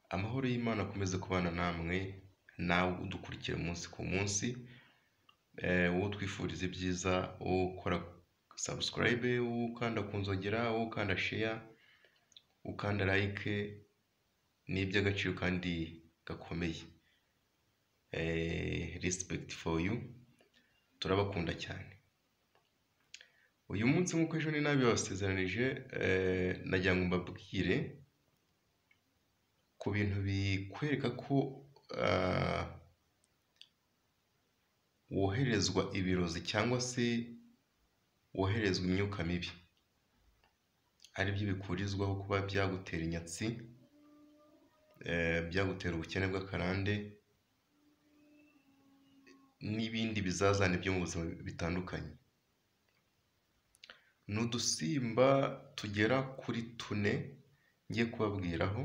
Amahoro y'Imana akomeze kubana namwe, nawe udukurikira umunsi ku munsi, wowe utwifuriza ibyiza, wowe ukora subscribe, wowe ukanda ku nzogera, wowe ukanda share, ukanda like, ni iby'agaciro kandi gakomeye. Respect for you, turabakunda cyane. Uyu munsi nk'uko ejo ni nabibasezeranije, nagira ngo mbabwire ku bintu bikwereka ko woherezwa ibirozi cyangwa se woherezwa imyuka mibi, aribyo bikurizwaho kuba byagutera inyatsi, byagutera ubukene bw'akarande n'ibindi bizazane byo mu buzima bitandukanye. Ni udusimba tugera kuri tune ngiye kubabwiraho,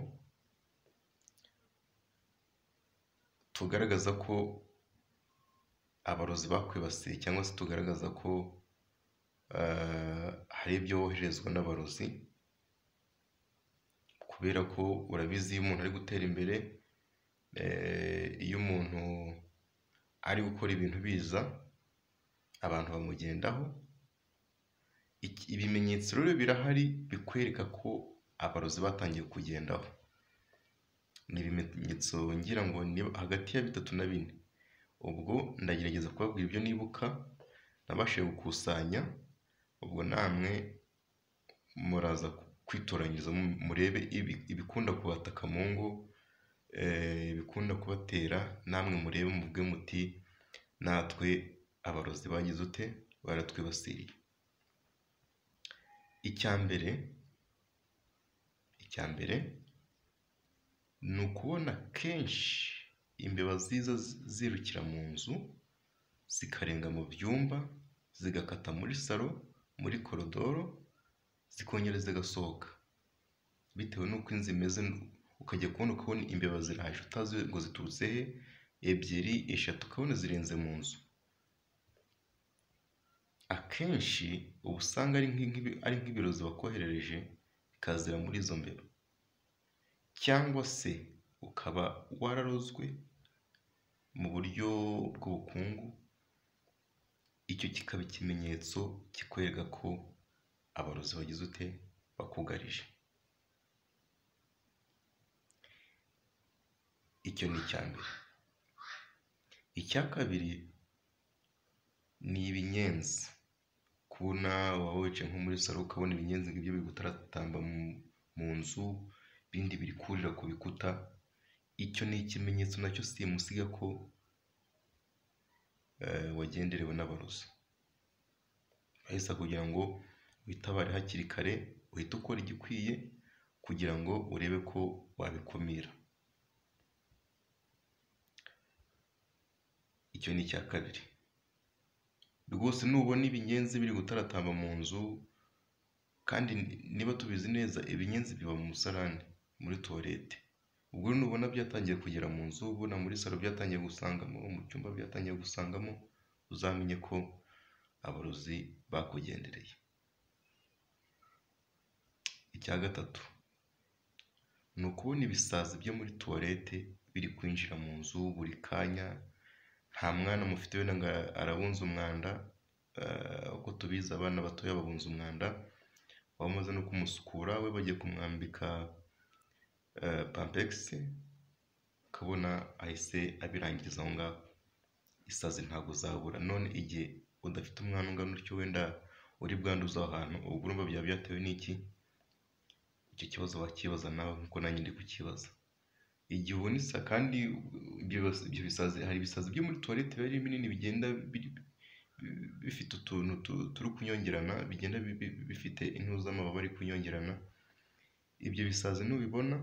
tugaragaza ko abarozi bakwibasiye cyangwa se tugaragaza ko hari ibyo woherezwa n'abarozi, kubera ko urabizi iyo umuntu ari gutera imbere, iyo umuntu ari gukora ibintu biza, abantu bamugendaho. Ibimenyetso rero birahari bikwereka ko abarozi batangiye kugendaho. Ni ibimenyetso ngira ngo ni hagati ya 3 na 4. Ubwo ndagerageza kubabwira ibyo nibuka nabashije gukusanya, ubwo namwe muraza kwitoranyiriza murebe ibikunda kubataka mu ngo, ibikunda kubatera, namwe murebe muvuge muti natwe abarozi bagize ute, baratwibasiriye. Icya mbere ni ukubona kenshi imbeba ziza zirukira mu nzu, zikarenga mu byumba, zigakata muri salo, muri korodoro, zikongera zigasohoka bitewe n'uko inzu imeze. Ukajya kubona ukabona imbeba ziraje utazi ngo ziturutse he, 2, 3, ukabona zirenze mu nzu. Akenshi uba usanga ari nk'ibirozi bakoherereje bikazira muri izo mbeba, cyangwa se ukaba wararozwe mu buryo bw'ubukungu, icyo kikaba ikimenyetso kikwereka ko abarozi bagize ute, bakugarije. Icyo ni icya mbere. Icya kabiri ni ibinyenzi. Kubona waba wicaye nko muri salo ukabona ibinyenzi ngibyo biri gutaratamba mu nzu, ibindi biri kurira ku bikuta, icyo ni ikimenyetso nacyo simusiga ko wagenderewe n'abarozi. Bahise kugira ngo witabare hakiri kare, uhite ukora igikwiye kugira ngo urebe ko wabikumira. Icyo ni icya kabiri. Rwose nubona ibinyenzi biri gutaratamba mu nzu, kandi niba tubizi neza ibinyenzi biba mu musarani, muri tuwarete, ubwo nubona byatangiye kugera mu nzu, ubona muri salo byatangiye gusangamo, mu cyumba byatangiye gusangamo, uzamenye ko abarozi bakugendereye. Icya gatatu ni ukubona ibisazi byo muri tuwarete biri kwinjira mu nzu buri kanya, nta mwana mufite wenda ngo arabunza umwanda, uko tubizi abana batoya babunza umwanda, waba umaze no kumusukura we bagiye kumwambika pampegisi, ukabona ahise abirangiriza aho ngaho. Isazi ntabwo zabura. None igihe udafite umwana ungana utyo wenda uri bwanduze aho hantu, ubwo urumva byaba byatewe n'iki? Icyo kibazo wakibaza nawe nkuko nanjye ndi kukibaza. Igihe ubona isa, kandi ibyo bisazi, hari ibisazi byo muri tuwarete biba ari binini bigenda bifite utuntu turi kunyongerana, bigenda bifite intu z'amababa ari kunyongerana. Ibyo bisazi nubibona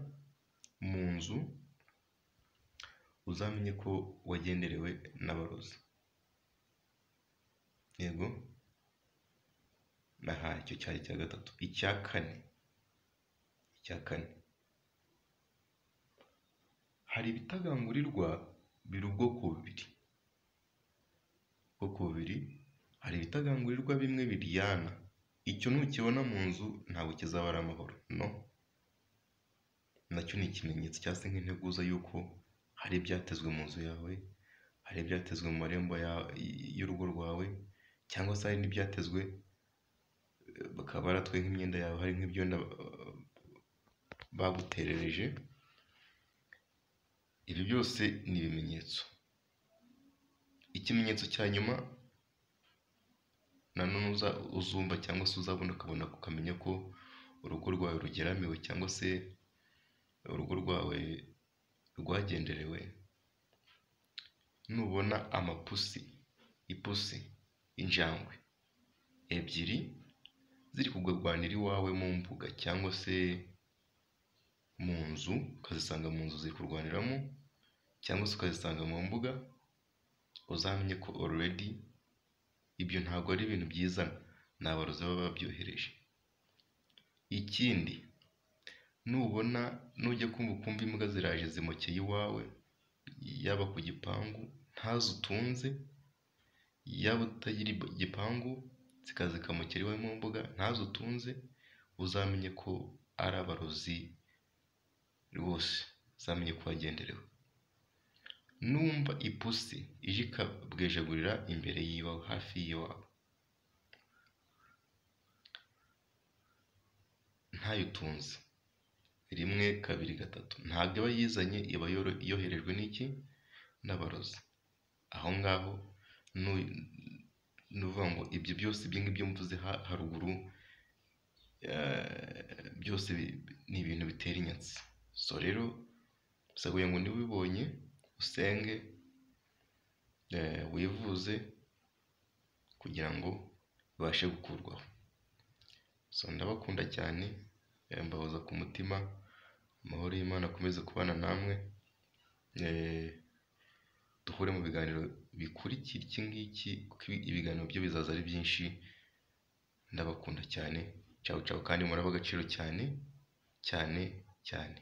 mu nzu uzamenye ko wagenderewe n'abarozi. Yego, aha icyo cyari icya gatatu. Icya kane, hari ibitagangurirwa biri ubwoko bubiri. Hari ibitagangurirwa bimwe biryana, icyo nukibona mu nzu ntabwo kizaba ari amahoro, no. Nacyo ni ikimenyetso cyangwa se nk'integuza y'uko hari ibyatezwe mu nzu yawe, hari ibyatezwe mu marembo y'urugo rwawe, cyangwa se hari n'ibyatezwe bakaba baratwaye nk'imyenda yawe, hari nk'ibyo baguterereje. Ibyo byose ni ibimenyetso. Ikimenyetso cya nyuma nanone uzumva cyangwa se uzabona ukabona ukamenya ko urugo rwawe rugeramiwe cyangwa se urugo rwawe rwagenderewe, nubona amapusi, ipusi, injangwe ebyiri ziri kurwanira iwawe mu mbuga cyangwa se mu nzu, ukazisanga mu nzu ziri kurwaniramo cyangwa se ukazisanga mu mbuga, uzamenye ko already ibyo ntabwo ari ibintu byizana, ni abarozi baba babyohereje. Ikindi nubona nujya kumva ukumva imbwa ziraje zimokeye iwawe, yaba ku gipangu ntazo utunze, yaba utagira igipangu zikaza zikamokera iwawe mu mbuga ntazo utunze, uzamenye ko ari abarozi rwose, uzamenye ko wagenderewe. Numva ipusi ije ikabwejagurira imbere y'iwawe, hafi y'iwawe, ntayo utunze, rimwe, kabiri, gatatu, ntabwo iba yizanye, iba yoherejwe n'iki? N'abarozi. Aho ngaho ni ukuvuga ngo ibyo byose, ibyo ngibyo mvuze haruguru byose ni ibintu bitera inyatsi. So rero bisaba kugira ngo niba ubibonye usenge, wivuze kugira ngo bibashe gukurwaho. So ndabakunda cyane, mbahoza ku mutima, amahoro y'Imana akomeze kubana namwe, duhure mu biganiro bikurikira iki ngiki, kuko ibiganiro byo bizaza ari byinshi. Ndabakunda cyane, cawu cawu, kandi muraba agaciro cyane cyane cyane.